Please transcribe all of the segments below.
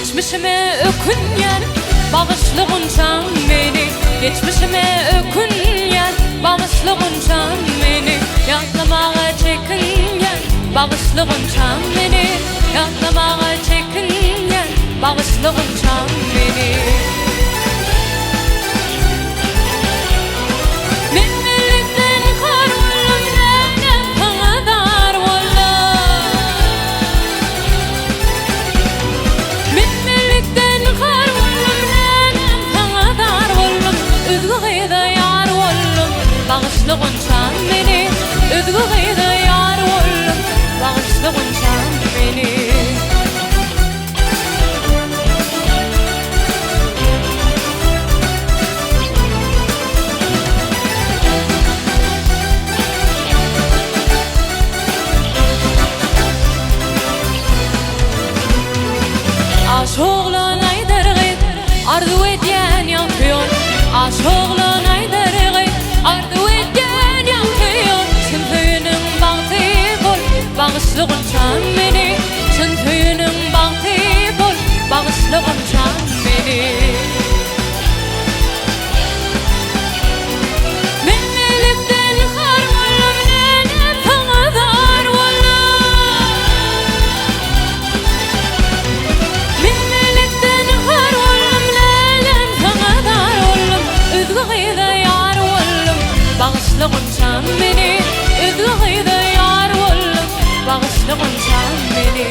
Geçmişime ökünýän, bagyşla gunçam meni. Geçmişime ökünýän, bagyşla gunçam meni. Ýatlamaga çekinýän, bagyşla gunçam meni. Ýatlamaga çekinýän, bagyşla gunçam meni. Men melekden har boldum, läläm saňa zar boldum. Men melekden har boldum, läläm saňa zar boldum. Özge gyza ýar boldum, bagyşla gunçam meni. Özge gyza ýar boldum, bagyşla gunçam meni. Aş oglan aýdar gyz, arzuw edýän ýagty ýol. Aş oglan aýdar gyz, arzuw edýän ýagty ýol. Çyn söýeniň bagty bol, bagyşla gunçam meni. Çyn söýeniň bagty bol, bagyşla gunçam meni. Men melekden har boldum, näle saňa zar boldum. Men melekden har boldum, lälem saňa zar boldum. Özge gyza ýar boldum, bagyşla gunçam meni. Özge gyza ýar boldum, bagyşla gunçam meni.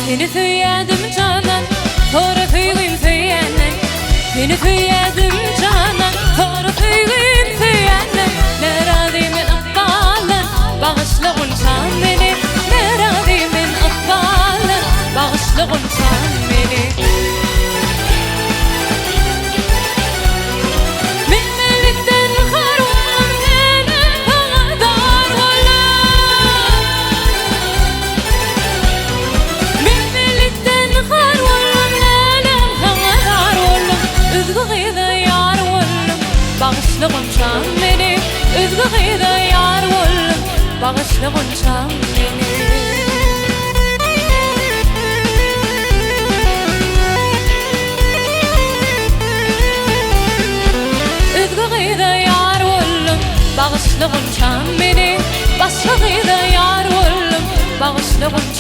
Seni söýýädim janan, sora söýgim söýýänden. Seni söýýädim janan, sora söýgim söýýänden. Närazy men ykbaldan, bagyşla gunçam meni. Närazy men ykbaldan, bagyşla gunçam meni. Men melikden har boldum, näme saňa zar boldum. Men melikden har boldum, näme saňa zar boldum. Özge gyza ýar boldum, bagyşla gunçam meni. Özge gyza ýar boldum, bagyşla gunçam meni. Özge gyza ýar boldum, bagyşla gunçam meni. Başga gyza ýar boldum, bagyşla gunçam.